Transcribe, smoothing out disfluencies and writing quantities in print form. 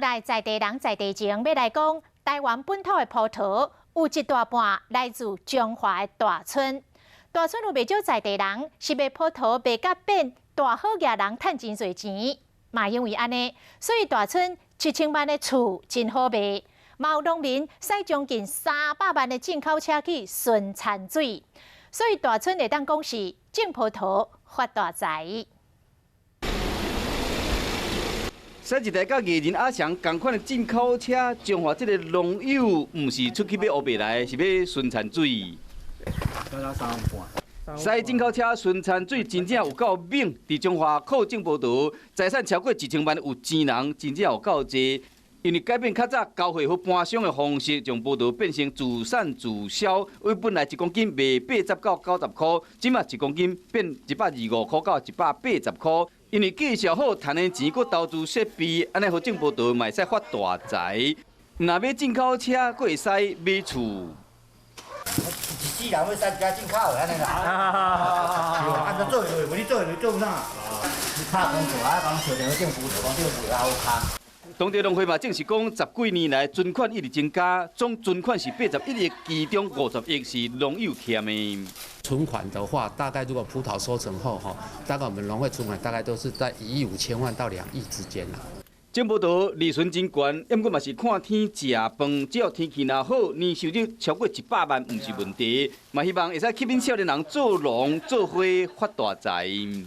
來在地人在地情，欲來講台灣本土的葡萄，有一大半來自彰化的大村。大村有袂少在地人是賣葡萄賣甲變大好額人趁真濟錢，嘛因為按呢，所以大村7000萬的厝真好賣，嘛有農民駛將近300萬的進口車去巡田水，所以大村會當講是種葡萄發大財。駛一台佮藝人阿翔仝款的進口車，彰化這个農友毋是出去欲烏白來，是欲巡田水。駛進口車巡田水真正有夠猛，佇彰化靠種葡萄，財產超過1000萬有錢人真正有夠濟。因為改變較早交貨予盤商的方式，將葡萄變成自產自銷，為本來1公斤賣80到90箍，這馬1公斤變125箍到180箍。因為介紹好趁的錢，閣投資設備，按呢予種葡萄嘛會使發大財。毋若買進口車，閣會使買厝。一世人欲駛一架進口的按呢啦。啊，做落，無你做落做啥？你拍工作啊，講想著欲種葡萄，講種葡萄好康。當地農會嘛證實講，十幾年來存款一直增加，總存款是81億，其中50億是農友欠的。存款的話，大概如果葡萄收成後，哈，大概我們農會存款大概都是在1億5千萬到2億之間啦。種葡萄利潤真懸，毋過嘛是看天食飯，只要天氣若好，年收入超過100萬毋是問題。嘛希望會使吸引少年人做農做伙發大財。